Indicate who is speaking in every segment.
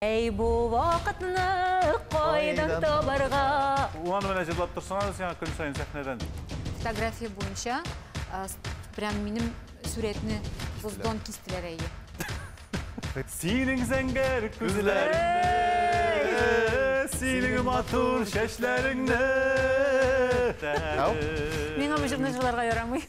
Speaker 1: Әй, бу вакытны кайдан табарга?
Speaker 2: Аны менә җырлап торсаң әле сиңа көн саен сәхнәдән.
Speaker 3: Фотография буенча, прям минем сурәтне боздон кистеләр, әйе.
Speaker 2: Синең зәңгәр күзләреңне, синең матур чәчләреңне.
Speaker 3: Миңа бу җырны җырларга ярамый.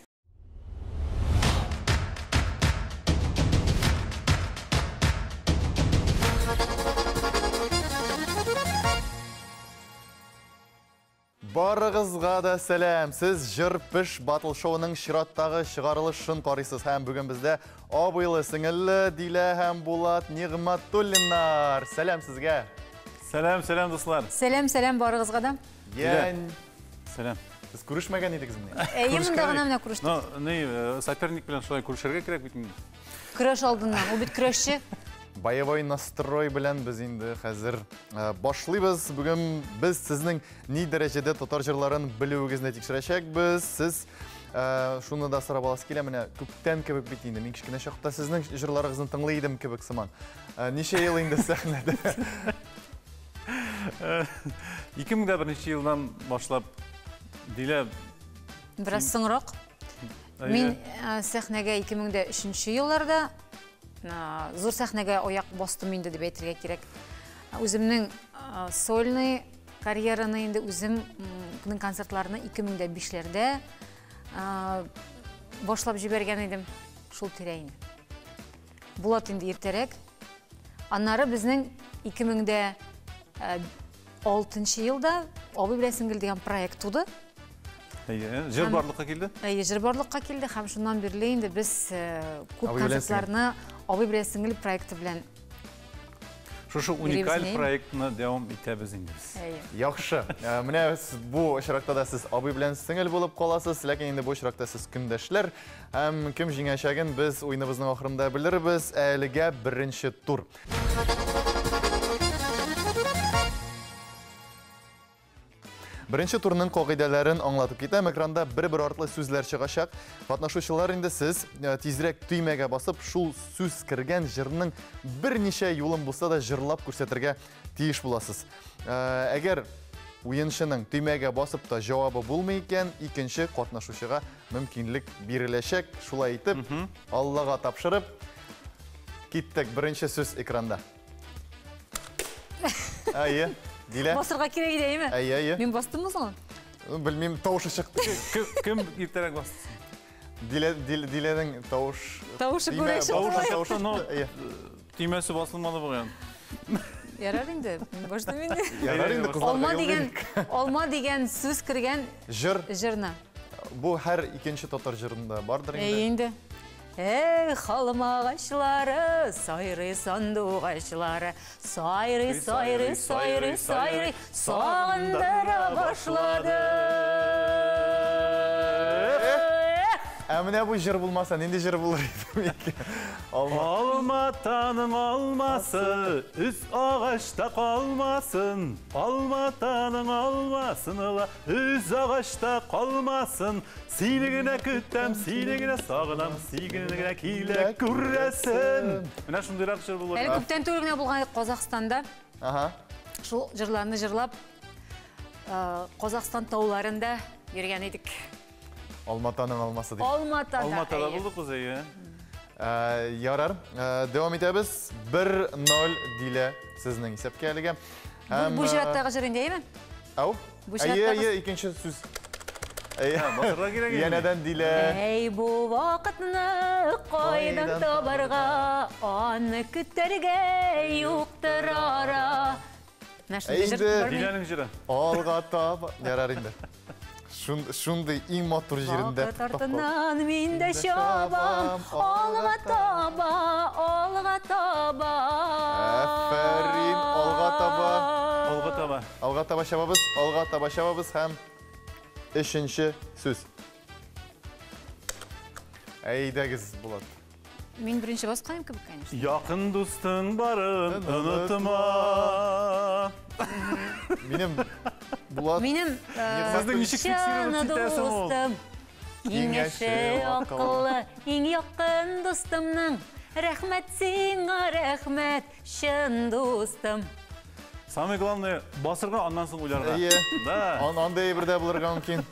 Speaker 4: Барыгызга да сәлам! Сез Җыр Пеш Батл шоуының чираттагы чыгарылышын карыйсыз. Һәм бүген бездә абыйлы сеңелле Дилә һәм Булат Нигъмәтуллиннар. Сәлам сезгә!
Speaker 2: Сәлам, сәлам, дуслар!
Speaker 3: Сәлам, сәлам барыгызга да.
Speaker 4: Ян.
Speaker 2: Сәлам.
Speaker 4: Без күрешмәгән идегезме?
Speaker 3: Әйе, монда гына менә күрештек.
Speaker 2: Ну, ни, соперник белән шулай күрешергә кирәк бит инде.
Speaker 3: Көрәш алдыннан, ул бит көрәшче.
Speaker 4: Боевой настрой белән без инде хәзер башлыйбыз. Бүген без сезнең ни дәрәҗәдә татар җырларын белүегезне тикшерәчәкбез. Сез шуны да сорап аласы килә, менә күптән кебек бит инде. Мин кечкенә чакта сезнең җырларыгызны тыңлый идем кебек сыман. Ничә ел инде сәхнәдә?
Speaker 2: 2001 елдан башлап Дилә.
Speaker 3: Бераз соңрак. Мин сәхнәгә 2003 елларда зур сәхнәгә аяк бастым инде дип әйтергә кирәк. Үземнең сольный карьераны инде үземнең концертларны 2005-ләрдә башлап җибәргән идем. Шул тирә инде. Булат инде иртәрәк. Аннары безнең 2006 елда Абый белән сеңгел дигән проект туды.
Speaker 2: Әйе, җыр барлыкка килде.
Speaker 3: Әйе, җыр барлыкка килде һәм шуннан бирле инде без күп концертларны Абый белән сеңгел проекты белән
Speaker 2: Шушы уникаль проектны дәвам итәбез инде без.
Speaker 4: Яхшы. Менә бу очракта да сез абый белән сеңел булып каласыз, ләкин инде бу очракта сез көндәшләр. Һәм кем җиңәчәген без уеныбызның ахырында белербез. Әлегә беренче тур. Беренче турның кагыйдәләрен аңлатып китәм. Экранда бер-бер артлы сүзләр чыгачак. Катнашучылар инде сез тизрәк төймәгә басып, шул сүз кергән җырның берничә юлын булса да җырлап күрсәтергә тиеш буласыз. Әгәр уенчының төймәгә басып та җавабы булмый икән, икенче катнашучыга мөмкинлек биреләчәк. Шулай итеп, Аллага тапшырып, киттек. Беренче сүз экранда. Әйе, Дилә.
Speaker 3: Басырга кирәк иде, әйеме?
Speaker 4: Әйе, әйе.
Speaker 3: Мин бастыммы соң?
Speaker 4: Белмим, тавышы чыкты.
Speaker 2: Кем иртәрәк басты?
Speaker 4: Дилә, Диләнең тавыш...
Speaker 3: Тавышы күрә
Speaker 2: чыкты. Тавышы, но төймәсе басылмады бүген.
Speaker 3: Ярар инде, мин баштым инде.
Speaker 4: Ярар инде, кызларга
Speaker 3: Алма дигән, алма дигән сүз кергән
Speaker 4: җыр.
Speaker 3: Җырны.
Speaker 4: Бу һәр икенче татар җырында бардыр инде.
Speaker 3: Әйе инде. Эх, алма агачлары, сайрый сандугачлары, сайрый, сайрый, сайрый, сайрый, сагындыра башлады.
Speaker 4: Ә менә бу җыр булмаса, нинди җыр булыр иде микән?
Speaker 2: Алма. Алматаның алмасы, үз агачта калмасын. Алматаның алмасын ла, үз агачта калмасын. Сине генә көтәм, сине генә сагынам, сине генә килә күрәсем. Менә шундыйрак җыр булыр.
Speaker 3: Әле күптән түгел генә булган Казахстанда.
Speaker 4: Ага.
Speaker 3: Шул җырларны җырлап, Казахстан тауларында йөргән идек.
Speaker 4: Алматаның алмасы дип.
Speaker 3: Алматада.
Speaker 2: Алматада булдык без, әйе.
Speaker 4: Ярар. Дәвам итәбез. 1-0 Дилә сезнең исәпкә әлегә.
Speaker 3: Бу чираттагы җыр инде, әйеме?
Speaker 4: Ау?
Speaker 3: Бу
Speaker 4: Әйе,
Speaker 3: чираттагы.
Speaker 4: әйе, икенче сүз. Әйе.
Speaker 2: Басырга кирәк инде.
Speaker 4: Янәдән Дилә.
Speaker 1: Әй, бу вакытны кайдан табарга, аны көтәргә юктыр ара.
Speaker 3: Менә шундый җыр
Speaker 4: Инде
Speaker 3: бар микән?
Speaker 2: Диләнең җыры.
Speaker 4: Алга таба. Ярар инде. Шундый иң матур җирендә
Speaker 1: Вакыт артыннан мин дә чабам, алга таба, алга таба.
Speaker 4: Афәрин, алга таба.
Speaker 2: Алга таба.
Speaker 4: Алга таба чабабыз, алга таба чабабыз һәм өченче сүз. Әйдәгез, Булат.
Speaker 3: Мин беренче басканым кебек, конечно.
Speaker 2: Якын дустың барын онытма.
Speaker 4: Минем Булат.
Speaker 3: Минем
Speaker 2: Сезнең ничек фиксировать итәсең ул?
Speaker 1: Дустым, киңәше акыллы, иң якын дустымның Рәхмәт сиңа, рәхмәт, чын дустым.
Speaker 2: Самое главное, басырга, аннан соң уйларга.
Speaker 4: Әйе.
Speaker 2: Да.
Speaker 4: Андай бер дә булырга мөмкин.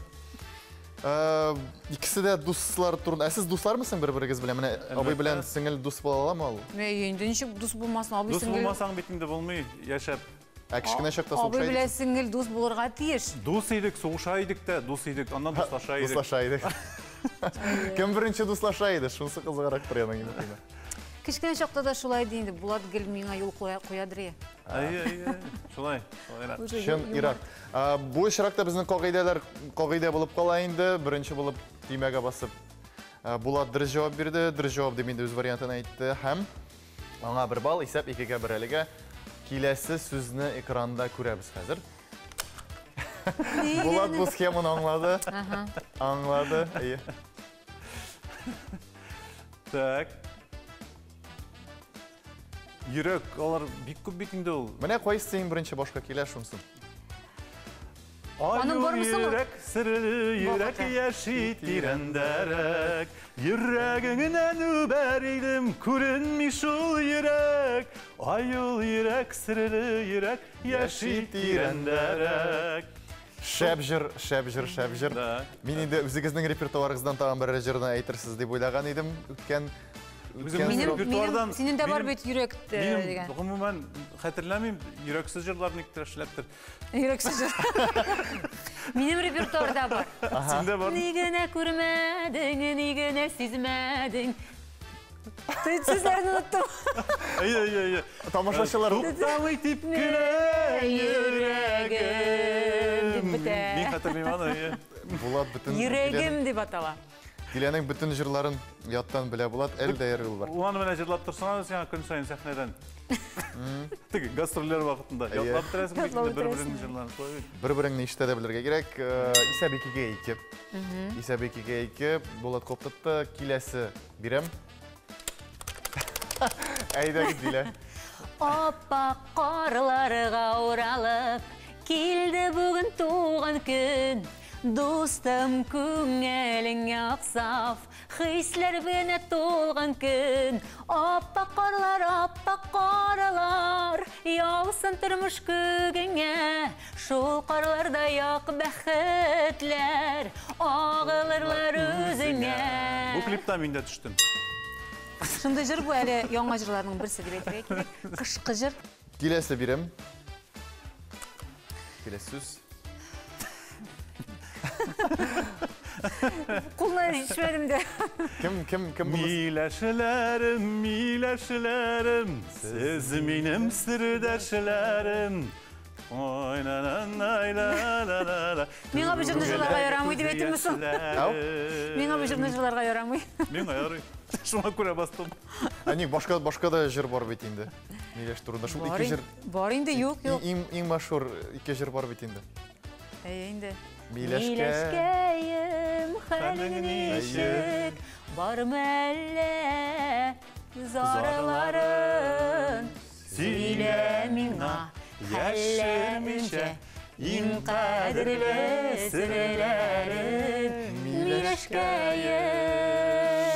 Speaker 4: Икесе дә дуслар турында. Ә сез дуслармы соң бер-берегез белән? Менә абый белән сеңел дус була аламы ул?
Speaker 3: Инде ничек дус булмасын, абый
Speaker 2: Дус
Speaker 3: сеңел.
Speaker 2: булмасаң бит инде булмый яшәп.
Speaker 4: Ә кечкенә чакта
Speaker 3: Абый
Speaker 4: сугыша
Speaker 3: белән
Speaker 4: идек.
Speaker 3: сеңел дус булырга тиеш.
Speaker 2: Дус идек, сугыша идек тә, дус идек, аннан дуслаша идек.
Speaker 4: Дуслаша идек. Кем беренче дуслаша иде? Шунысы кызыграктыр яның инде.
Speaker 3: Кечкенә чакта да шулай иде инде. Булат гел миңа юл куя куядыр.
Speaker 2: Әйе, әйе. Шулай, шулайрак.
Speaker 4: Чын ир-ат. Бу очракта безнең кагыйдәләр кагыйдә булып кала инде. Беренче булып төймәгә басып Булат дөрес җавап бирде. Дөрес җавап дип инде үз вариантын әйтте һәм аңа бер балл, исәп 2-гә 1 әлегә. Киләсе сүзне экранда күрәбез хәзер. Булат бу схеманы аңлады. Аңлады. Әйе.
Speaker 2: Так. Йөрәк, алар бик күп бит инде ул.
Speaker 4: Менә кайсы иң беренче башка килә шунсын.
Speaker 3: Аның
Speaker 2: Аю
Speaker 3: бармы соң ул?
Speaker 2: йөрәк, серле йөрәк яши тирәндәрәк. Йөрәгеңнән үбәр идем, күренми шул йөрәк. Аю йөрәк, серле йөрәк яши тирәндәрәк.
Speaker 4: Шәп җыр, шәп җыр, шәп җыр.
Speaker 2: Да.
Speaker 4: Мин инде үзегезнең репертуарыгыздан тагын бер җырны әйтерсез дип уйлаган идем. Үткән
Speaker 2: Үземнең
Speaker 3: Минем,
Speaker 2: репертуардан-
Speaker 3: минем, синең дә бар
Speaker 2: минем-
Speaker 3: бит йөрәк
Speaker 2: Минем
Speaker 3: дигән.
Speaker 2: гомумән хәтерләмим, йөрәксез җырлар никтер эшләптер.
Speaker 3: Йөрәксез җыр. Минем репертуарда бар.
Speaker 2: Синдә бар.
Speaker 1: Ни генә күрмәдең, ни генә сизмәдең.
Speaker 3: Сүзләрне оныттым.
Speaker 2: Әйе, әйе, әйе.
Speaker 4: Тамашачылар
Speaker 2: Туктамый дип кенә
Speaker 1: Йөрәгем
Speaker 3: дип бетә.
Speaker 2: Мин хәтерлим аны, әйе.
Speaker 4: Булат бөтен
Speaker 3: Йөрәгем дип атала.
Speaker 4: Диләнең бөтен җырларын яттан белә Булат, әле дә йөрү бар.
Speaker 2: Уланы менә җырлап торсаң, сиңа көн саен сәхнәдән. Теге гастрольләр вакытында
Speaker 4: Әйе.
Speaker 2: ятлап бетерәсең бит
Speaker 3: Ятлап
Speaker 2: инде бер-береңнең
Speaker 3: бетерәсең.
Speaker 2: җырларын. Шулай бит.
Speaker 4: Бер-береңне ишетә дә белергә кирәк. Исәп 2-гә 2. Исәп 2-гә 2. Булат коп тотты. Киләсе бирәм. Әйдәгез, Дилә.
Speaker 1: Аппак карларга уралып, килде бүген туган көн. Дустым күңелең аксаф, хисләр генә тулган көн. Аппак карлар, аппак карлар, яусын тормыш күгеңә. Шул карларда як бәхетләр, агылырлар үзеңә.
Speaker 2: Бу клипта мин дә төштем.
Speaker 3: Шундый җыр бу әле яңа җырларның берсе дип әйтергә кирәк. Кышкы җыр.
Speaker 4: Киләсе бирәм. Киләсе сүз.
Speaker 3: Кулны ишмәдем дә.
Speaker 4: Кем, кем, кем булыр?
Speaker 2: Миләшләрем, миләшләрем, сез минем сердәшләрем. Ой, на на на ла ла ла ла.
Speaker 3: Миңа бу җырны җырларга ярамый дип әйтимме соң? Миңа бу җырны җырларга ярамый.
Speaker 2: Миңа ярый. Шуңа күрә бастым.
Speaker 4: Ә ник башка башка да җыр бар бит инде. Миләш турында шул
Speaker 3: Бар
Speaker 4: ике җыр.
Speaker 3: Бар инде, юк, юк.
Speaker 4: Иң иң мәшһүр ике җыр бар бит инде.
Speaker 3: Әйе инде.
Speaker 4: Миләшкә.
Speaker 1: Миләшкәем, хәлең ничек? Бармы әллә зарларын? Сөйлә миңа,
Speaker 2: яшермичә, иң кадерле
Speaker 1: серләрен. Миләшкәем.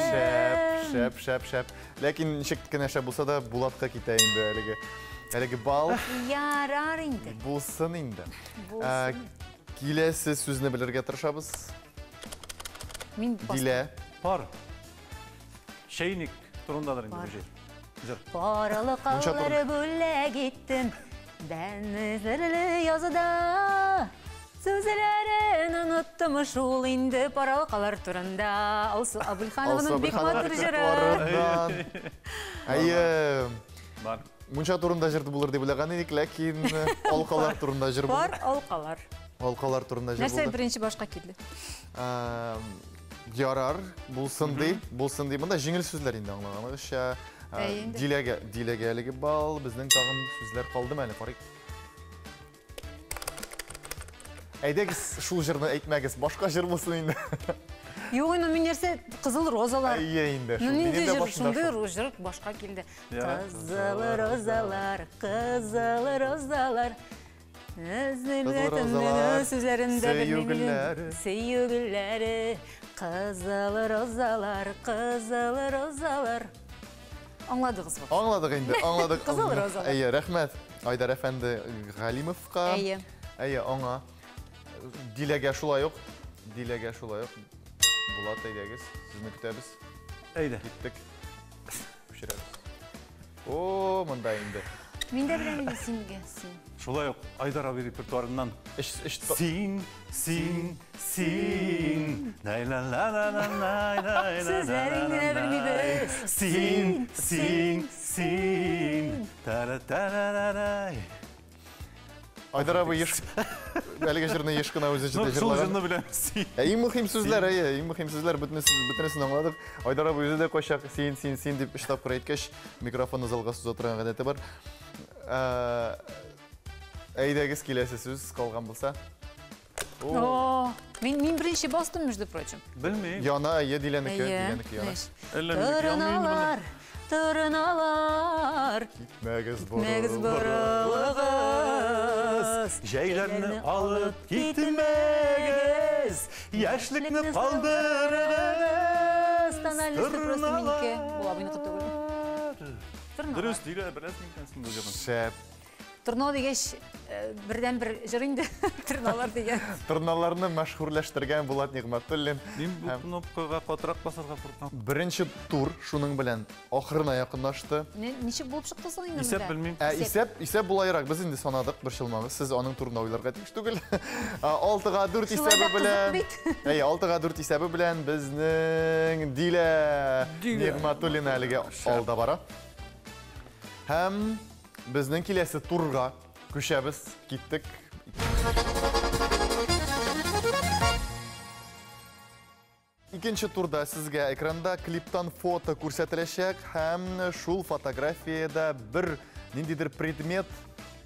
Speaker 4: Шәп, шәп, шәп, шәп. Ләкин ничек кенә шәп булса да Булатка китә инде әлеге. Әлеге бал
Speaker 1: Ярар инде.
Speaker 4: булсын инде.
Speaker 3: Булсын.
Speaker 4: Киләсе сүзне белергә тырышабыз.
Speaker 3: Мин бастым.
Speaker 4: Дилә.
Speaker 2: Пар. Чәйник турындадыр инде бу җыр. Җыр.
Speaker 1: Паралы
Speaker 4: Мунча
Speaker 1: каллары бүләк иттем. Бән зерле языда.
Speaker 3: Сүзләрен оныттым шул инде паралкалар турында. Алсу Абульханованың бик матур җыры.
Speaker 4: репертуарыннан. Әйе.
Speaker 2: Бар.
Speaker 4: Мунча турында җыр булыр дип уйлаган идек, ләкин алкалар турында җыр булды.
Speaker 3: Пар алкалар.
Speaker 4: Алкалар турында җыр
Speaker 3: Нәрсә
Speaker 4: булды.
Speaker 3: беренче башка килде?
Speaker 4: Ярар, булсын ди, булсын ди. Монда җиңел сүзләр инде аңлаганыгызча.
Speaker 3: Әйе инде.
Speaker 4: Диләгә, Диләгә әлеге бал, безнең тагын сүзләр калдымы әле, карыйк. Әйдәгез, шул җырны әйтмәгез, башка җыр булсын инде.
Speaker 3: Юк, инде мин нәрсә кызыл розалар.
Speaker 4: Әйе инде,
Speaker 3: Ну
Speaker 4: шул
Speaker 3: нинди
Speaker 4: минем дә
Speaker 3: җыр,
Speaker 4: башымда
Speaker 3: шундый
Speaker 4: шул.
Speaker 3: җыр башка килде.
Speaker 2: Я.
Speaker 1: Кызыл розалар, кызыл розалар.
Speaker 4: Кызыл розалар,
Speaker 3: Сүзләрен дә
Speaker 4: сөю
Speaker 3: белмим.
Speaker 4: гөлләре.
Speaker 1: Сөю гөлләре, кызыл розалар, кызыл розалар.
Speaker 3: Аңладыгыз бу.
Speaker 4: Аңладык инде, аңладык.
Speaker 3: Кызыл розалар.
Speaker 4: Әйе, рәхмәт Айдар әфәнде Галимовка.
Speaker 3: Әйе.
Speaker 4: Әйе, аңа. Диләгә шулай ук. Диләгә шулай ук. Булат, әйдәгез, сезне көтәбез.
Speaker 2: Әйдә.
Speaker 4: Киттек. Күчерәбез. О, монда инде.
Speaker 3: Мин дә беләм инде сингә, син.
Speaker 2: Шулай ук Айдар абый репертуарыннан
Speaker 4: Эш, эш,
Speaker 2: Син, син, син. Най ла ла ла ла най най ла
Speaker 3: Сүзләрен генә белмибез.
Speaker 2: Син, син, син. Тара тара рай.
Speaker 4: Айдар абый еш әлеге җырны еш кына үзе
Speaker 2: Ну,
Speaker 4: җырлаган.
Speaker 2: шул җырны беләм. Син.
Speaker 4: Ә иң мөһим сүзләр, әйе, иң мөһим сүзләр бөтенесен бөтенесен аңладык. Айдар абый үзе дә кайчак син, син, син дип өч тапкыр әйткәч, микрофонны залга суза торган гадәте бар. Әйдәгез, киләсе сүз калган булса. О,
Speaker 3: О, мин мин беренче бастым, между прочим.
Speaker 2: Белмим.
Speaker 4: Яна, әйе, Диләнеке,
Speaker 3: Әйе.
Speaker 4: Диләнеке яна.
Speaker 3: Неш.
Speaker 2: Әллә минеке янмый инде монда.
Speaker 3: Торналар, торналар,
Speaker 4: Китмәгез
Speaker 3: Китмәгез борылыгыз.
Speaker 2: Җәйләрне алып китмәгез, яшьлекне калдырыгыз.
Speaker 3: Тональносты просто минеке. Бу абыйныкы түгел. Торналар.
Speaker 2: Дөрес, Дилә, беләсең икәнсең бу җырны.
Speaker 4: Шәп.
Speaker 3: Торна дигәч, бердән бер җыр инде. Торналар дигән.
Speaker 4: Торналарны мәшһүрләштергән Булат Нигъмәтуллин.
Speaker 2: Мин бу кнопкага катырак басарга куркам.
Speaker 4: Беренче тур шуның белән ахырына якынлашты.
Speaker 3: Ничек булып чыкты соң инде
Speaker 2: Исәп
Speaker 3: монда?
Speaker 2: белмим.
Speaker 4: Ә исәп, исәп булайрак. Без инде санадык, борчылмагыз. Сез аның турында уйларга тиеш түгел. 6-га 4
Speaker 3: Шулай
Speaker 4: исәбе
Speaker 3: да кызык
Speaker 4: белән.
Speaker 3: бит.
Speaker 4: Әйе, 6-га 4 исәбе белән безнең Дилә
Speaker 2: Дилә.
Speaker 4: Нигъмәтуллина әлегә алда бара. Һәм безнең киләсе турга күчәбез. Киттек. Икенче турда сезгә экранда клиптан фото күрсәтеләчәк һәм шул фотографиядә бер ниндидер предмет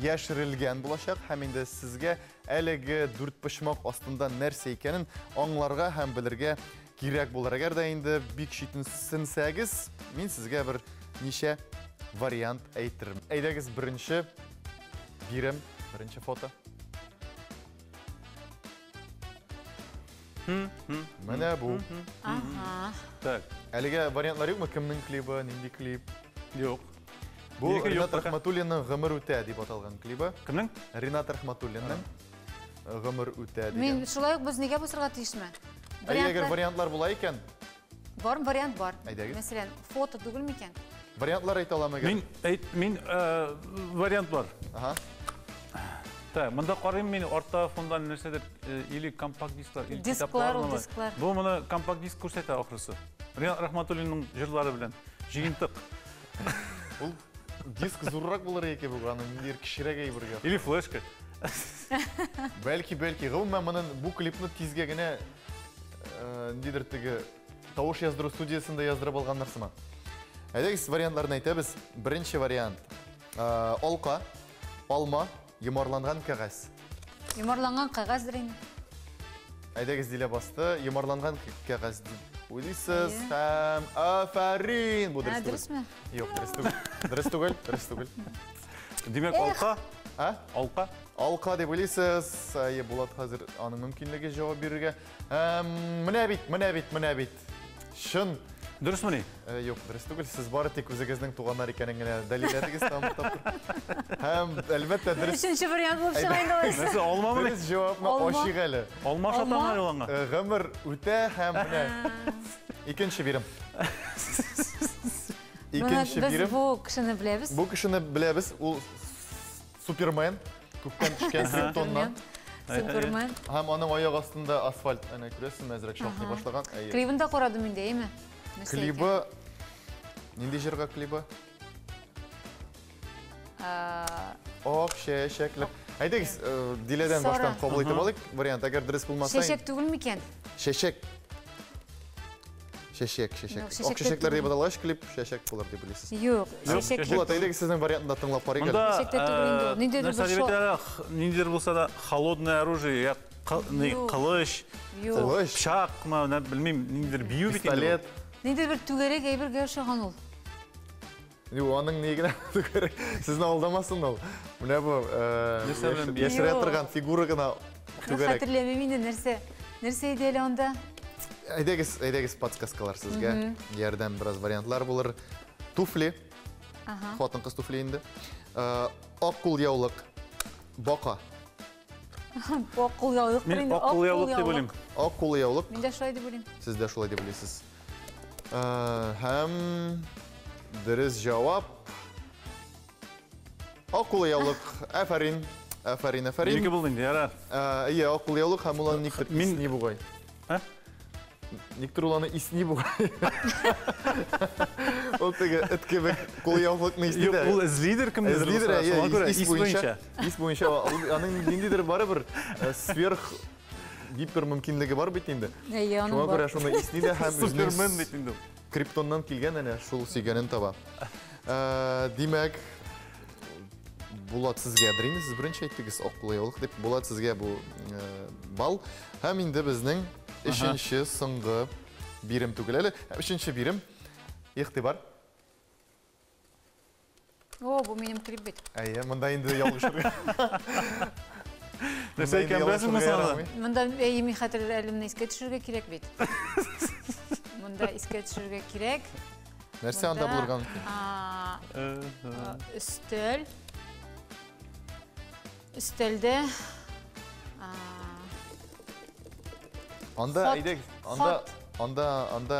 Speaker 4: яшерелгән булачак һәм инде сезгә әлеге дүрт почмак астында нәрсә икәнен аңларга һәм белергә кирәк булыр. Әгәр дә инде бик читенсенсәгез, мин сезгә бер ничә вариант әйтермен. Әйдәгез, беренче бирем, беренче фото. Менә бу.
Speaker 3: Ага.
Speaker 2: Так,
Speaker 4: Әлегә вариантлар юкмы? Кемнең клибы, нинди клип?
Speaker 2: юк.
Speaker 4: Бу
Speaker 2: Минеке юк
Speaker 4: Ринат
Speaker 2: пока.
Speaker 4: Рахматуллинның Гомер үтә дип аталган клибы.
Speaker 2: Кемнең?
Speaker 4: Ринат Рахматуллинның Гомер үтә
Speaker 3: Мин
Speaker 4: дигән.
Speaker 3: шулай ук без нигә басырга тиешме?
Speaker 4: Әйе, әгәр вариантлар була икән,
Speaker 3: Бар, вариант бар.
Speaker 4: Әйдәгез.
Speaker 3: Мәсәлән, фото түгел микән?
Speaker 4: вариантлар әйтә алам әгәр.
Speaker 2: Мин әйт, мин вариант бар.
Speaker 4: Ага.
Speaker 2: Так, монда карыйм мин артта фондан нәрсәдер, или компакт дисклар, или
Speaker 3: Дисклар
Speaker 2: китаплар
Speaker 3: ул,
Speaker 2: мы?
Speaker 3: дисклар.
Speaker 2: Бу моны компакт диск күрсәтә ахрысы. Ринат Рахматуллинның җырлары белән җыентык.
Speaker 4: Ул диск зуррак булыр яки бу, аны ниндидер кечерәк әйбергә.
Speaker 2: Или флешка.
Speaker 4: Бәлки, бәлки, гомумән моны бу клипны тизгә генә ниндидер теге тавыш яздыру студиясендә яздырып алганнар сыман. Әйдәгез, вариантларны әйтәбез. Беренче вариант. Алка, алма, йомарланган кәгазь.
Speaker 3: Йомарланган кәгазьдер инде.
Speaker 4: Әйдәгез, Дилә басты. Йомарланган кәгазь дип уйлыйсыз. Һәм афәрин! Бу
Speaker 3: Ә,
Speaker 4: дөрес түгел.
Speaker 3: дөресме?
Speaker 4: Юк, дөрес түгел. Дөрес түгел, дөрес түгел.
Speaker 2: Димәк, алка,
Speaker 4: А?
Speaker 2: алка.
Speaker 4: Алка дип уйлыйсыз. Әйе, Булат хәзер аның мөмкинлеге җавап бирергә. Менә бит, менә бит, менә бит. Чын.
Speaker 2: Дөресмени?
Speaker 4: Юк, дөрес түгел. Сез бары тик үзегезнең туганнар икәнен генә дәлилләдегез там тапкыр. Һәм әлбәттә дөрес.
Speaker 3: Өченче вариант булып чыга инде алайса.
Speaker 2: Нәрсә, алмамыни?
Speaker 4: Дөрес җавапны
Speaker 3: Алма.
Speaker 4: ачык әле.
Speaker 2: Алма
Speaker 3: Алма.
Speaker 2: шатаннар юланга.
Speaker 4: Гомер үтә һәм менә икенче бирем. Икенче
Speaker 3: Без
Speaker 4: бирем.
Speaker 3: бу кешене беләбез.
Speaker 4: Бу кешене беләбез, ул Супермен, күктән төшкән Криптоннан.
Speaker 3: Супермен.
Speaker 4: Һәм аның аяк астында асфальт, әнә күрәсезме, әзрәк шалтый башлаган. Әйе.
Speaker 3: Клибын да карадым инде, әйме? Нәрсә икән?
Speaker 4: Клибы нинди җырга клибы? Ак чәчәкләр. Әйдәгез, Диләдән
Speaker 3: Сара.
Speaker 4: баштан кабул итеп алыйк вариант. Әгәр дөрес булмаса,
Speaker 3: Чәчәк түгел микән?
Speaker 4: Чәчәк. Чәчәк, чәчәк.
Speaker 3: Юк,
Speaker 4: Ак
Speaker 3: чәчәк
Speaker 4: чәчәкләр
Speaker 3: түгел.
Speaker 4: дип аталгач клип чәчәк булыр дип уйлыйсыз.
Speaker 3: Юк, чәчәк.
Speaker 2: чәчәк.
Speaker 4: Булат, әйдәгез сезнең вариантны да тыңлап карыйк әле.
Speaker 2: Монда
Speaker 3: Чәчәк тә түгел инде ул. Ниндидер
Speaker 2: нәрсә
Speaker 3: бер
Speaker 2: дип
Speaker 3: шо-
Speaker 2: әйтәләр, ниндидер булса да холодное оружие, я ни,
Speaker 3: Юк.
Speaker 2: кылыч,
Speaker 3: Юк.
Speaker 4: Кылыч,
Speaker 2: пычакмы, менә белмим, ниндидер бию бит инде бу.
Speaker 4: пистолет.
Speaker 3: Ниндидер бер түгәрәк әйбергә охшаган ул.
Speaker 4: Юк, аның ни генә түгәрәк. Сезне алдамасын ул. Менә бу,
Speaker 2: Нәрсә белән бию?
Speaker 4: яшерә
Speaker 3: Юк.
Speaker 4: торган фигура гына түгәрәк.
Speaker 3: Хәтерләмим инде нәрсә. Нәрсә иде әле анда?
Speaker 4: Әйдәгез, әйдәгез подсказкалар сезгә. Ярдәм бераз вариантлар булыр. Туфли, Хатын-кыз туфли инде. Ак кулъяулык, бака.
Speaker 3: Ак кулъяулык.
Speaker 2: Мин ак кулъяулык дип уйлыйм.
Speaker 4: Ак кулъяулык.
Speaker 3: Мин дә шулай дип уйлыйм.
Speaker 4: Сез дә шулай дип уйлыйсыз. Һәм дөрес җавап ак кулъяулык. Афәрин. Афәрин, афәрин.
Speaker 2: Минеке булды инде, ярар.
Speaker 4: Әйе, ак кулъяулык һәм ул аны никтер исни бугай.
Speaker 2: Ә?
Speaker 4: Никтер ул аны исни бугай. Ул теге эт кебек кулъяулыкны исни дә.
Speaker 2: Юк, ул эзлидер кемнедер.
Speaker 4: Эзлидер, әйе, ис буенча. Ис буенча аның ниндидер барыбер сверх гипер мөмкинлеге бар бит инде.
Speaker 3: Әйе, аның
Speaker 4: Шуңа күрә шуны исни дә һәм
Speaker 2: Супермен бит инде.
Speaker 4: Криптоннан килгән әнә шул сөйгәнен таба. Димәк, Булат сезгә инде, сез беренче әйттегез ак кулъяулык дип. Булат сезгә бу балл. Һәм инде безнең өченче соңгы бирем түгел әле. Өченче бирем. Игътибар.
Speaker 3: О, бу минем клип бит.
Speaker 4: Әйе, монда инде ялгышырга.
Speaker 2: Нәрсә икән беләсеңме соң?
Speaker 3: Монда әйе, мин хәтер әле менә искә төшерергә кирәк бит. Монда искә төшерергә кирәк.
Speaker 4: Нәрсә анда булырга мөмкин?
Speaker 3: Өстәл. Өстәлдә
Speaker 4: Анда әйдәгез, анда анда анда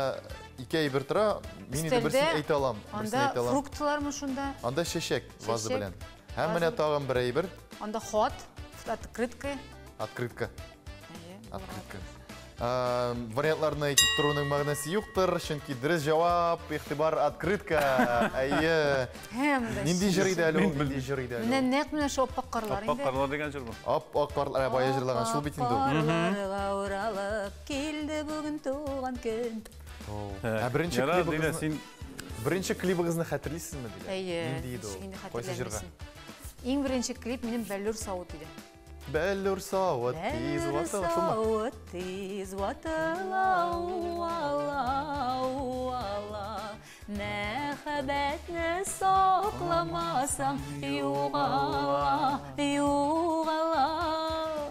Speaker 4: ике әйбер тора, мин инде берсен әйтә алам, берсен әйтә алам.
Speaker 3: Анда фруктлармы шунда?
Speaker 4: Анда чәчәк ваза белән. Һәм менә тагын бер әйбер.
Speaker 3: Анда хат, открытка.
Speaker 4: Открытка. Открытка. Вариантларны әйтеп торуның мәгънәсе юктыр, чөнки дөрес җавап, игътибар, открытка. Әйе. Нинди җыр иде әле ул? Нинди җыр иде әле?
Speaker 3: Менә нәкъ менә шул аппак карлар инде.
Speaker 2: Аппак карлар дигән җыр бу.
Speaker 4: Аппак карлар, бая җырлаган шул бит инде ул.
Speaker 3: Карларга уралып килде бүген туган көн.
Speaker 4: Ә беренче клибыгызны Беренче клибыгызны хәтерлисезме диләр?
Speaker 3: Әйе.
Speaker 4: Нинди иде ул? Кайсы җырга?
Speaker 3: Иң беренче клип минем Бәллүр савыт иде.
Speaker 4: Бәллүр савыт тиз ватыла, шулмы?
Speaker 1: Савыт тиз ватыла, уала, уала. Мәхәббәтне сакламасаң, югала, югала.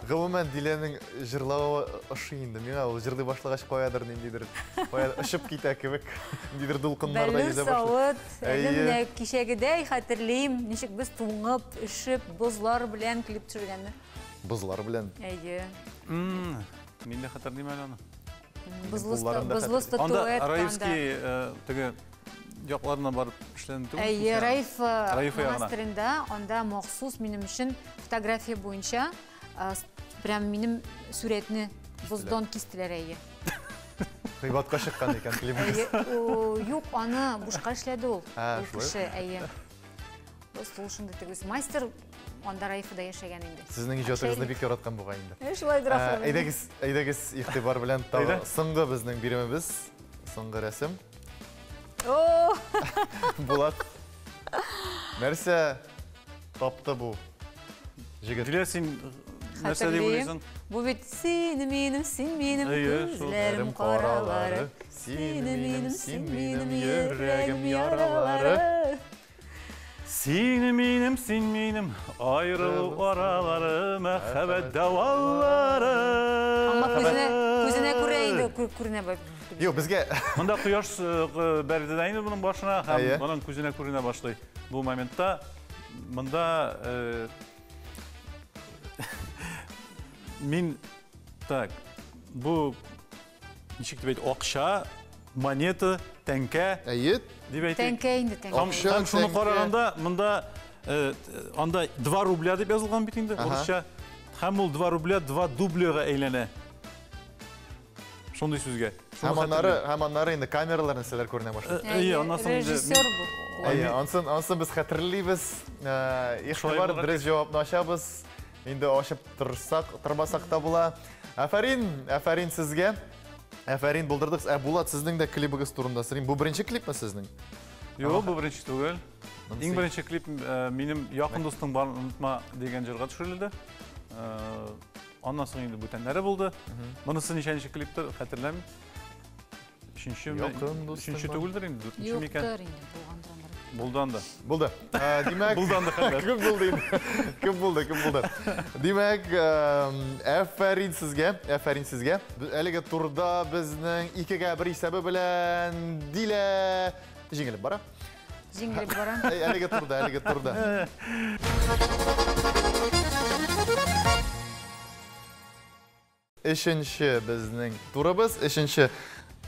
Speaker 4: Гомумән, Диләнең җырлавы ошый инде. Миңа ул җырлый башлагач каядыр ниндидер, кая очып китә кебек, ниндидер дулкыннарда йөзә башлый.
Speaker 3: Бәллүр савыт, әле менә кичәгедәй хәтерлим, ничек без туңып, өшеп, бозлар белән клип төшергәнне.
Speaker 4: Бозлар белән?
Speaker 3: Әйе.
Speaker 2: Мин дә хәтерлим әле аны.
Speaker 3: Бозлы статуэтка
Speaker 2: анда. Раевский теге якларына барып эшләнде түгел?
Speaker 3: Әйе, Раиф монастыренда, анда махсус минем өчен фотография буенча прям минем сүрәтне боздан кистеләр, әйе.
Speaker 4: Кыйбатка чыккан икән клибыгыз.
Speaker 3: Юк, аны бушка эшләде ул. Ул кеше, әйе. Просто ул шундый теге мастер, анда Раифада яшәгән инде.
Speaker 4: Сезнең иҗатыгызны бик яраткан бугай инде.
Speaker 3: Шулайдыр ахры.
Speaker 4: Әйдәгез, әйдәгез, игътибар белән тагы соңгы безнең биремебез, соңгы рәсем.
Speaker 3: О!
Speaker 4: Булат. Нәрсә тапты бу җегет?
Speaker 2: Дилә, син нәрсә дип уйлыйсың?
Speaker 3: Бу бит син минем, син минем күзләрем каралары. Син минем, син минем йөрәгем яралары.
Speaker 2: Син минем, син минем айрылу аралары, мәхәббәт дәвалары.
Speaker 3: Аңа күзенә күрә инде, күренә бу.
Speaker 4: Юк, безгә
Speaker 2: Монда кояш бәрде дә инде моның башына һәм моның күзенә күренә башлый. Бу моментта монда мин так, бу ничек дип әйт, акча, монета, тәңкә.
Speaker 4: Әйе.
Speaker 2: Дип әйтик.
Speaker 3: Тәңкә инде, тәңкә.
Speaker 2: Һәм шуны караганда, монда анда 2 рубля дип язылган бит инде, урысча. Һәм ул 2 рубля 2 дубляга әйләнә. Шундый сүзгә.
Speaker 4: Һәм аннары инде камералар нәрсәләр күренә башлый.
Speaker 2: Әйе, аннан соң инде
Speaker 3: режиссер бу.
Speaker 4: Әйе, ансын без хәтерлибез. Игътибар, дөрес җавапны ачабыз. Инде ачып торсак, тормасак та була. Афәрин, афәрин сезгә. Афәрин, булдырдык. Ә Булат, сезнең дә клибыгыз турында сорыйм. Бу беренче клипмы сезнең?
Speaker 2: Юк, бу беренче түгел. Иң беренче клип минем якын дустың барын онытма дигән җырга төшерелде. Аннан соң инде бүтәннәре булды. Монысы ничәнче клиптыр, хәтерләмим. Өченче өченче түгелдер инде, дүртенче микән?
Speaker 3: Юктыр инде, булгандыр андыр.
Speaker 2: Булды анда.
Speaker 4: Булды. Димәк,
Speaker 2: булды анда хәтта.
Speaker 4: Күп булды инде. Күп булды, күп булды. Димәк, афәрин сезгә, афәрин сезгә. Әлеге турда безнең 2-1 исәбе белән Дилә җиңелеп бара.
Speaker 3: Җиңелеп барам.
Speaker 4: Әлеге турда, әлеге турда. Өченче безнең турыбыз, өченче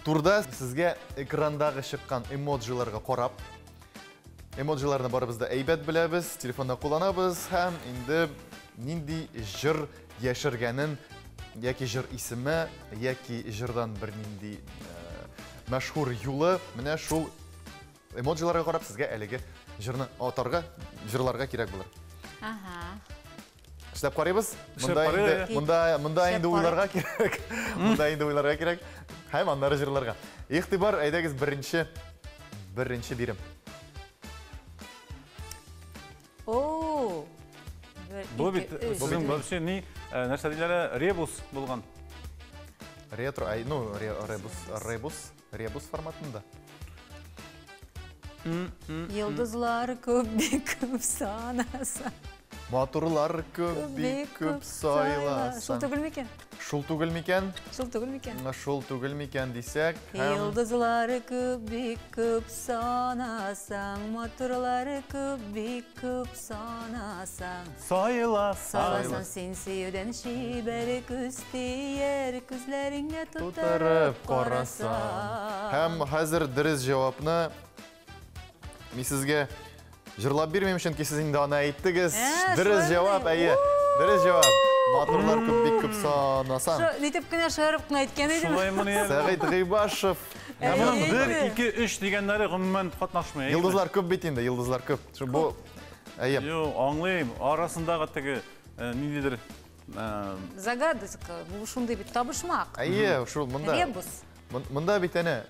Speaker 4: турда сезгә экрандагы чыккан эмоджиларга карап, эмоджиларны барыбыз да әйбәт беләбез, телефонда кулланабыз һәм инде нинди җыр яшергәнен яки җыр исеме, яки җырдан бер нинди мәшһүр юлы, менә шул эмоджиларга карап сезгә әлеге җырны атарга, җырларга кирәк булыр.
Speaker 3: Ага.
Speaker 4: Эшләп карыйбыз. Монда инде уйларга кирәк. Монда инде уйларга кирәк. Һәм аннары җырларга. Игътибар, әйдәгез беренче бирем.
Speaker 3: О!
Speaker 2: Бу бит сезнең вообще ни нәрсә диләр, ребус булган.
Speaker 4: Ретро, ай, ну, ребус форматында.
Speaker 3: Йолдызлар күп, бик күп санаса.
Speaker 4: Матурлар күп, бик күп сайласаң.
Speaker 3: Шул түгел микән?
Speaker 4: Шул түгел микән?
Speaker 3: Шул түгел микән?
Speaker 4: Шул түгел микән дисәк.
Speaker 3: Йолдызлар күп, бик күп санасаң, матурлар күп, бик күп санасаң.
Speaker 2: Сайласаң.
Speaker 3: Сайласаң син сөюдән чибәр күз тияр, күзләреңә тутырып карасаң.
Speaker 4: Һәм хәзер дөрес җавапны мин сезгә җырлап бирмим, чөнки сез инде аны әйттегез. Дөрес җавап, әйе. Дөрес җавап. Матурлар күп, бик күп санасаң.
Speaker 3: Нитеп кенә шаярып кына әйткән идем.
Speaker 4: Сәгыйть Гыйбашев.
Speaker 2: Ә моның 1, 2, 3 дигәннәре гомумән катнашмый.
Speaker 4: Йолдызлар күп бит инде, йолдызлар күп. Бу әйе.
Speaker 2: Юк, аңлыйм. Арасындагы теге ниндидер
Speaker 3: загадка, бу шундый бит табышмак.
Speaker 4: Әйе, шул монда.
Speaker 3: Ребус.
Speaker 4: Монда бит әнә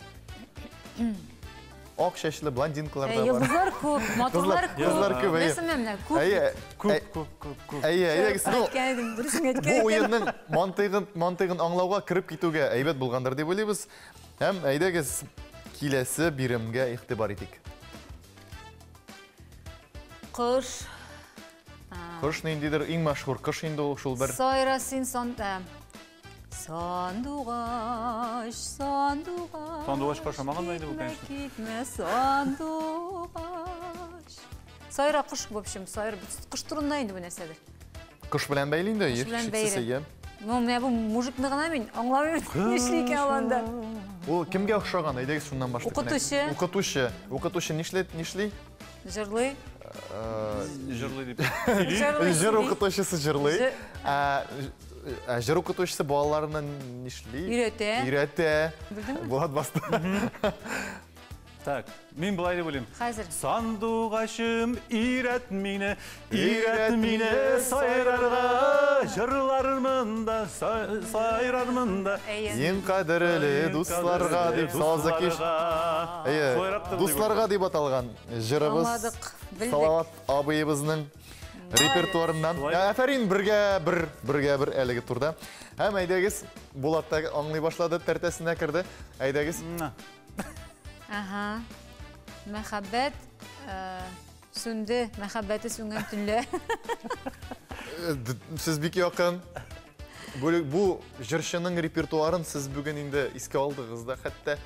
Speaker 4: ак чәчле блондинкалар да бар.
Speaker 3: Йолдызлар күп, матурлар күп.
Speaker 4: Кызлар күп, әйе.
Speaker 3: Нәрсә менә күп.
Speaker 2: Күп, күп, күп, күп.
Speaker 4: Әйе, әйдәгез, ну, бу уенның мантыйгын аңлауга кереп китүгә әйбәт булгандыр дип уйлыйбыз. Һәм әйдәгез киләсе биремгә игътибар итик.
Speaker 3: Кош.
Speaker 4: Кош ниндидер иң мәшһүр кош инде ул шул бер.
Speaker 3: Сайра син сонда. Сандугач, сандугач.
Speaker 2: Сандугач кашамаган да иде бу, конечно.
Speaker 3: Китмә, сандугач. Сайра кош, в общем, сайра кош турында инде бу нәрсәдер.
Speaker 4: Кош белән бәйле инде,
Speaker 3: Кош белән бәйле. Ну, менә бу мужикны гына мин аңламыйм, нишли икән ул анда.
Speaker 4: Ул кемгә охшаган? Әйдәгез шуннан башлыйк.
Speaker 3: Укытучы.
Speaker 4: Укытучы. Укытучы нишли? Нишли?
Speaker 3: Җырлый.
Speaker 2: Җырлый дип.
Speaker 4: Җыр укытучысы җырлый. Җыр укытучысы балаларына нишли?
Speaker 3: Өйрәтә.
Speaker 4: Өйрәтә.
Speaker 3: Белдеңме?
Speaker 4: Булат басты.
Speaker 2: Так, мин былай дип уйлыйм.
Speaker 3: Хәзер.
Speaker 2: Сандугачым, өйрәт мине, өйрәт мине сайрарга, җырлармын да, сайрармын да.
Speaker 4: Иң кадерле дусларга дип Салазакиш. Әйе, дусларга дип аталган җырыбыз.
Speaker 3: Аңладык, белдек.
Speaker 4: Салават абыебызның репертуарыннан. Афәрин, бергә бер әлеге турда. Һәм әйдәгез, Булат та аңлый башлады, тәртәсенә керде. Әйдәгез.
Speaker 3: Ага. Мәхәббәт сүнде, мәхәббәте сүнгән төнлә.
Speaker 4: Сез бик якын. Бу җырчының репертуарын сез бүген инде искә алдыгыз да хәтта.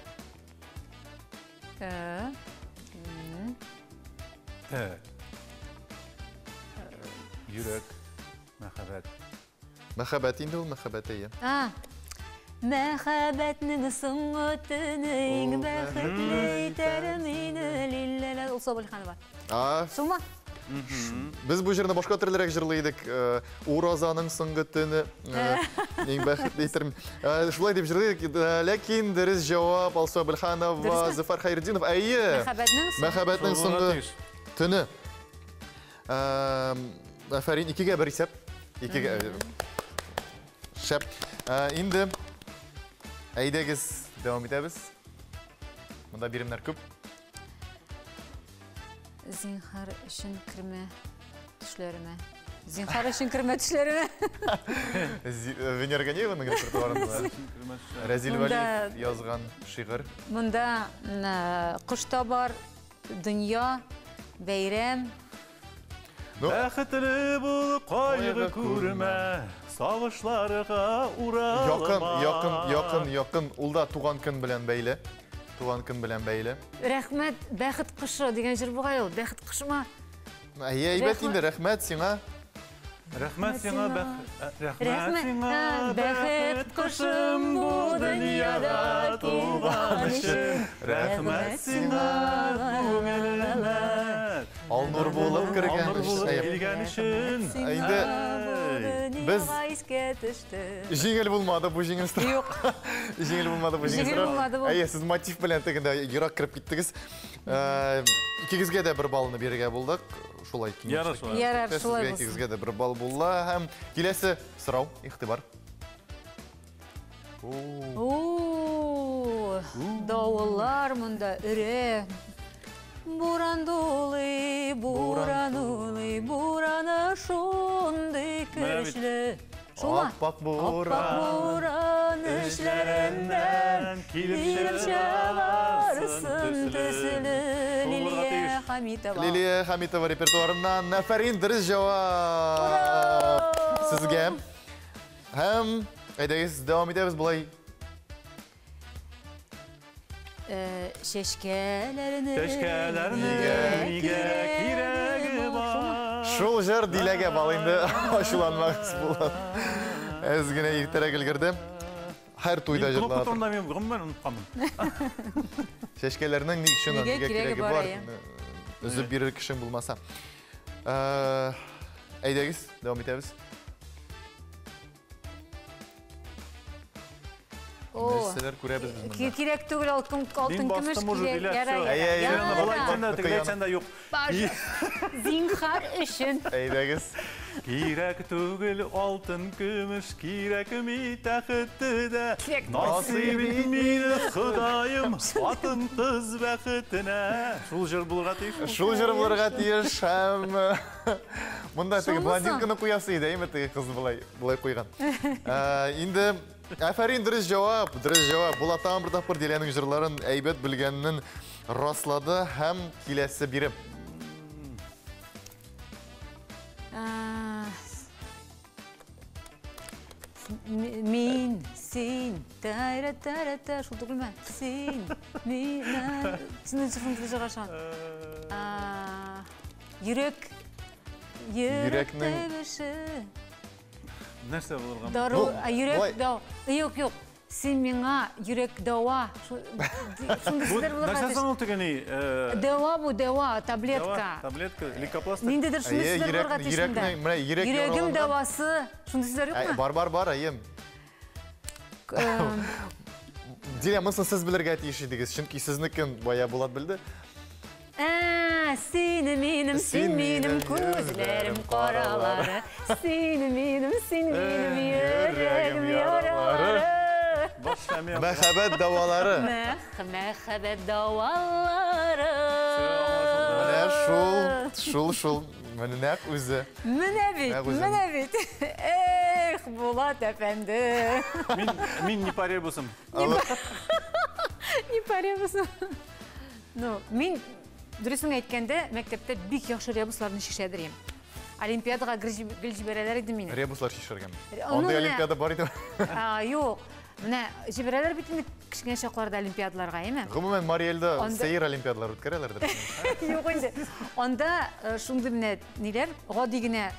Speaker 2: Йөрәк, мәхәббәт.
Speaker 4: Мәхәббәт инде ул, мәхәббәт әйе.
Speaker 1: Мәхәббәтнең соңгы төне иң бәхетле итәр мине лилләлә.
Speaker 3: Алсу Әбелханова. Шулмы?
Speaker 4: Без бу җырны башка төрлерәк җырлый идек. Уразаның соңгы төне иң бәхетле итәр. Шулай дип җырлый идек. Ләкин дөрес җавап Алсу Әбелханова, Зөфәр Хәйретдинов. Әйе. Мәхәббәтнең соңгы төне. Афәрин, 2-1 исәп. 2-ге. Шәп. Инде әйдәгез, дәвам итәбез. Монда биремнәр күп.
Speaker 3: Зинһар өчен кермә төшләремә. Зинһар өчен кермә төшләремә.
Speaker 4: Венера Ганееваның репертуарында Рәзил Вәлиев язган шигырь.
Speaker 3: Монда кош та бар, дөнья, бәйрәм.
Speaker 2: Бәхетле бул, кайгы күрмә, сагышларга уралма.
Speaker 4: Якын, якын, якын, якын. Ул да туган көн белән бәйле. Туган көн белән бәйле.
Speaker 3: Рәхмәт, бәхет кошы дигән җыр бугай ул. Бәхет кошыма.
Speaker 4: Әйе, әйбәт инде, рәхмәт сиңа.
Speaker 2: Рәхмәт сиңа, рәхмәт сиңа, бәхет кошым бу дөньяда туган өчен. Рәхмәт сиңа, күңелемә.
Speaker 4: Алнур булып кергән
Speaker 2: Алнур булып килгән өчен.
Speaker 4: Инде без җиңел булмады бу җиңел сорау.
Speaker 3: Юк.
Speaker 4: Җиңел булмады бу җиңел сорау. Әйе, сез мотив белән тегендә ерак кереп киттегез. Икегезгә дә бер баллны бирергә булдык. Шулай
Speaker 2: киңәш.
Speaker 3: Ярар, шулай
Speaker 4: булсын. Икегезгә дә бер балл була. Һәм киләсе сорау, игътибар.
Speaker 3: Давыллар монда өрә. Буран дулый, буран улый, бураны шундый көчле. Шуңа.
Speaker 4: Аппак буран,
Speaker 3: буран эшләреннән килеп чыгарсын төсле. Лилия Хамитова.
Speaker 4: Лилия Хамитова репертуарыннан Афәрин, дөрес җавап сезгә. Һәм әйдәгез, дәвам итәбез болай.
Speaker 3: Чәчкәләрнең
Speaker 2: нигә кирәге бар?
Speaker 4: Шул җыр Диләгә бал инде, ачуланмагыз була. Әз генә иртәрәк өлгерде. Һәр туйда җырлана.
Speaker 2: Кнопка турында мин гомумән онытканмын.
Speaker 4: Чәчкәләрнең ни өчен нигә кирәге бар? Өзеп бирер кешең булмаса. Әйдәгез, дәвам итәбез. Нәрсәләр күрәбез без монда?
Speaker 3: Кирәк түгел алтын көмеш кирәк.
Speaker 2: Ярар. Юк.
Speaker 3: Зинхар өчен.
Speaker 4: Әйдәгез.
Speaker 2: Кирәк түгел алтын көмеш, кирәкми тәхетте дә. Насыйп ит мине, Ходаем, хатын-кыз бәхетенә. Шул җыр булырга тиеш.
Speaker 4: Шул җыр булырга тиеш һәм монда теге блондинканы куясы иде, әйме, теге кыз болай, болай куйган. Инде афәрин, дөрес җавап, дөрес җавап. Булат тагын бер тапкыр Диләнең җырларын әйбәт белгәнен раслады һәм киләсе бирем.
Speaker 3: Мин, син, тайра, тайра, та, шул түгелме? Син, мин, син, син, җырашан. Йөрәк, йөрәк тәбеше.
Speaker 2: Нәрсә булырга?
Speaker 3: Дару, йөрәк дау. Юк, юк. Син миңа йөрәк дава. Шундый сүзләр булырга
Speaker 2: тиеш. Нәрсә соң ул теге ни?
Speaker 3: Дәва бу, дәва, таблетка.
Speaker 2: Таблетка, лейкопластырь.
Speaker 3: Ниндидер шундый сүзләр булырга тиеш монда. Йөрәгем дәвасы. Шундый сүзләр юкмы?
Speaker 4: Бар, бар, бар, әйе. Дилә, монысын сез белергә тиеш идегез, чөнки сезнекен бая Булат белде.
Speaker 3: Син минем, син минем күзләрем каралары. Син минем, син минем йөрәгем яралары.
Speaker 4: Мәхәббәт дәвалары.
Speaker 3: Мәхәббәт дәвалары.
Speaker 4: Менә шул, шул, шул. Менә нәкъ үзе.
Speaker 3: Менә бит, менә бит. Эх, Булат әфәнде.
Speaker 2: Мин не по ребусам.
Speaker 3: Не по ребусам. Ну, мин дөресен әйткәндә, мәктәптә бик яхшы ребусларны чишәдер идем. Олимпиадага гел җибәрәләр иде мине.
Speaker 4: Ребуслар чишәргәме? Андый олимпиада бар иде.
Speaker 3: Юк. Менә җибәрәләр бит инде кечкенә чакларда олимпиадаларга, әйме?
Speaker 4: Гомумән, Мариэльдә сәер олимпиадалар үткәрәләрдер.
Speaker 3: Юк инде. Анда шундый менә ниләр, гади генә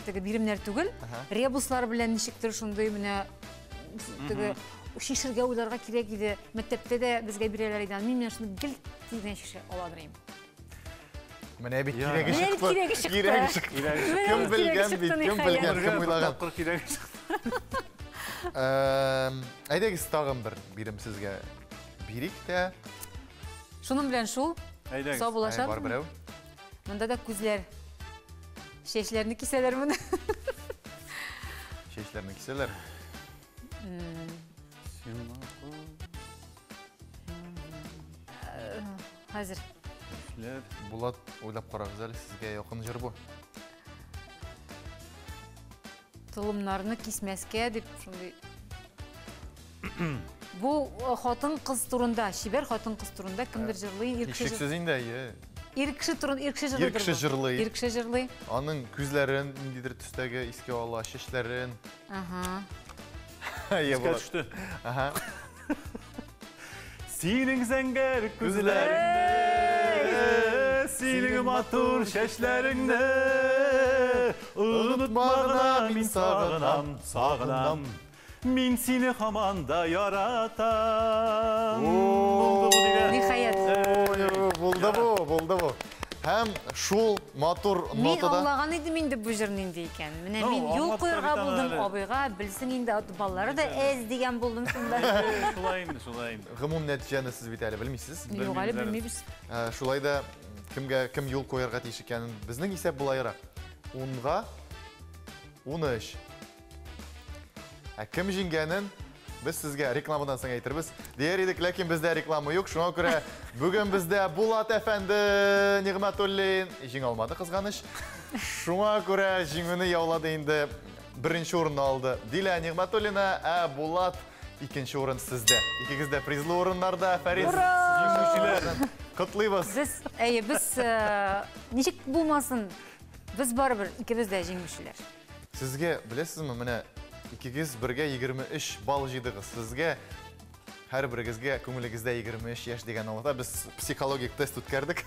Speaker 3: теге биремнәр түгел, ребуслар белән ничектер шундый менә теге чишергә уйларга кирәк иде. Мәктәптә дә безгә бирәләр иде. Мин менә шуны гел тиз генә чишә аладыр идем.
Speaker 4: Менә бит кирәге чыкты. Кирәге чыкты. Кем белгән бит, кем белгән, кем уйлаган.
Speaker 2: Кирәге чыкты.
Speaker 4: Әйдәгез тагын бер бирем сезгә бирик тә.
Speaker 3: Шуның белән шул.
Speaker 2: Әйдәгез.
Speaker 3: Сау булашабыз.
Speaker 4: Бар берәү.
Speaker 3: Монда да күзләр. Чәчләрне кисәләр моны.
Speaker 4: Чәчләрне кисәләр.
Speaker 3: Хәзер.
Speaker 4: Булат, уйлап карагыз әле, сезгә якын җыр бу.
Speaker 3: Толымнарны кисмәскә дип шундый. Бу хатын-кыз турында, чибәр хатын-кыз турында кемдер җырлый, ир кеше.
Speaker 4: Һичшиксез инде, әйе.
Speaker 3: Ир кеше турында, ир кеше җырлый.
Speaker 4: Ир кеше җырлый.
Speaker 3: Ир кеше җырлый.
Speaker 4: Аның күзләрен ниндидер төстәге искә ала, чәчләрен.
Speaker 3: Ага.
Speaker 4: Әйе,
Speaker 2: Искә
Speaker 4: Булат.
Speaker 2: төште.
Speaker 4: Ага.
Speaker 2: Синең зәңгәр күзләреңне, синең матур чәчләреңне онытма гына, мин сагынам, сагынам. Мин сине һаман да яратам. Булды бу дигән.
Speaker 3: Ниһаять.
Speaker 4: Ой, булды бу, булды бу. Һәм шул матур
Speaker 3: Мин
Speaker 4: нотада
Speaker 3: аңлаган идем инде бу җыр нинди икән. Менә
Speaker 2: Ну,
Speaker 3: мин юл
Speaker 2: аңлап та
Speaker 3: куярга
Speaker 2: бит аны
Speaker 3: булдым
Speaker 2: әле.
Speaker 3: абыйга, белсен инде баллары да әз дигән булдым шунда.
Speaker 2: Шулай инде, шулай инде.
Speaker 4: Гомум нәтиҗәне сез бит әле белмисез.
Speaker 3: Юк, әле
Speaker 2: Белмибез әле.
Speaker 3: белмибез.
Speaker 4: Шулай да кемгә кем юл куярга тиеш икәнен безнең исәп булайрак. 10-га 13. Ә кем җиңгәнен без сезгә рекламадан соң әйтербез. Дияр идек, ләкин бездә реклама юк. Шуңа күрә бүген бездә Булат әфәнде Нигъмәтуллин җиңә алмады, кызганыч. Шуңа күрә җиңүне яулады инде, беренче урынны алды Дилә Нигъмәтуллина, ә Булат, икенче урын сездә. Икегез дә призлы урыннарда. Афәрин!
Speaker 2: Җиңүчеләр.
Speaker 4: Котлыйбыз.
Speaker 3: Без, әйе, без ничек булмасын, без барыбер икебез дә җиңүчеләр.
Speaker 4: Сезгә, беләсезме, менә икегез бергә 23 балл җыйдыгыз. Сезгә һәрберегезгә күңелегездә 23 яшь дигән аңлата. Без психологик тест үткәрдек.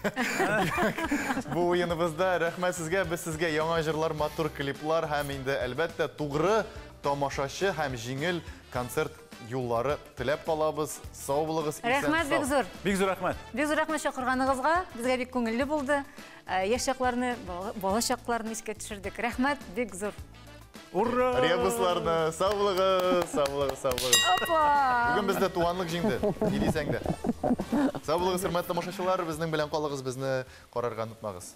Speaker 4: Бу уеныбызда рәхмәт сезгә. Без сезгә яңа җырлар, матур клиплар һәм инде әлбәттә тугры тамашачы һәм җиңел концерт юллары теләп калабыз. Сау булыгыз, исән
Speaker 3: Рәхмәт бик
Speaker 4: сау.
Speaker 3: зур.
Speaker 2: Бик зур рәхмәт.
Speaker 3: Бик зур рәхмәт чакырганыгызга. Безгә бик күңелле булды. Яшь чакларны, бала чакларны искә төшердек. Рәхмәт бик зур.
Speaker 2: Ура!
Speaker 4: Ребусларны, сау булыгыз, сау булыгыз, сау булыгыз.
Speaker 3: Опа!
Speaker 4: Бүген бездә туганлык җиңде. Ни дисәң дә. Сау булыгыз, хөрмәтле тамашачылар, безнең белән калыгыз, безне карарга онытмагыз.